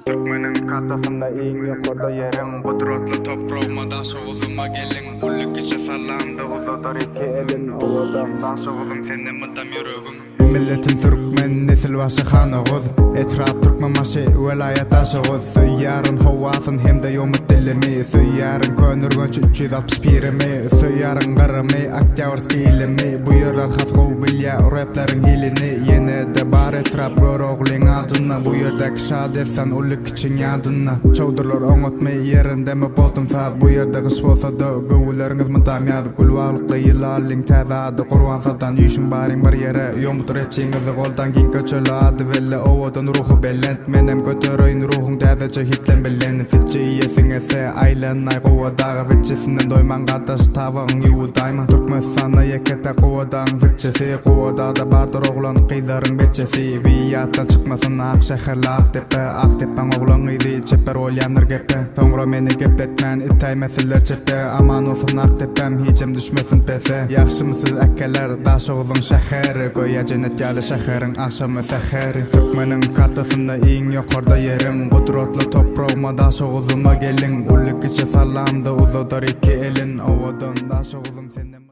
Türkmeniň kartasynda iň ýokarda ýeriň Gudratly topragyma Daşoguzyma geliň Uly kiçi salamda uzadar iki elin Owadan Daşoguzym sende mydam ýüregim. Milletim türkmen nesilbaşy han oguz Etrap Türkmenbaşy welaýat Daşoguz Söýýärin howasyn hem-de ýomut dilimi Söýýärin Köneürgenç 361-imi Söýýärin Gyrymy Oktýabrskiý ilimi Bu ýerler has gowy bilýä repleriň hilini Ýene-de bar etrap Göroglyň adynda Bu ýerdäki şa dessan uly kiçiň ýadynda Çowdurlar oňatmy ýerindemi boldum saz Bu ýerde gyş bolsa-da göwünleriňiz mydam ýaz Gülbaglykly ýylalyň täze ady Gurban soltan Üýşüň baryň bir ýere Ýomut repçiňizi goldaň Giň köçeli ady belli Owadan ruhy belent Menem götereýin ruhuň täzeçe hitlem bilen Fitçi iýesiň ese aýlanaý Gowadaga fitçisinden doýman gardaş tabagyň ýuwudaýma Türkmenistanda ýeke täk Gowadagyň fitçisi Gowadagda bardyr oglan gyzlaryň beçesi Wiý ýatdan çykmasyn ak şäherli Akdepe Akdepäň oglan gyzy çeper bolýandyr gepe Soňra meni gepletmän itäýmesinler çepe Aman bolsun Akdepäm hijem düşmesin pese Ýagşymy siz äkeler Daşoguzyň şäheri Göýä jennet ýaly şäheriň agşamy säheri Türkmeniň kartasynda iň ýokarda ýeriň Gudratly topragyma Daşoguzyma geliň Uly kiçi salamda uzadar iki elin Owadan Daşoguzym senden.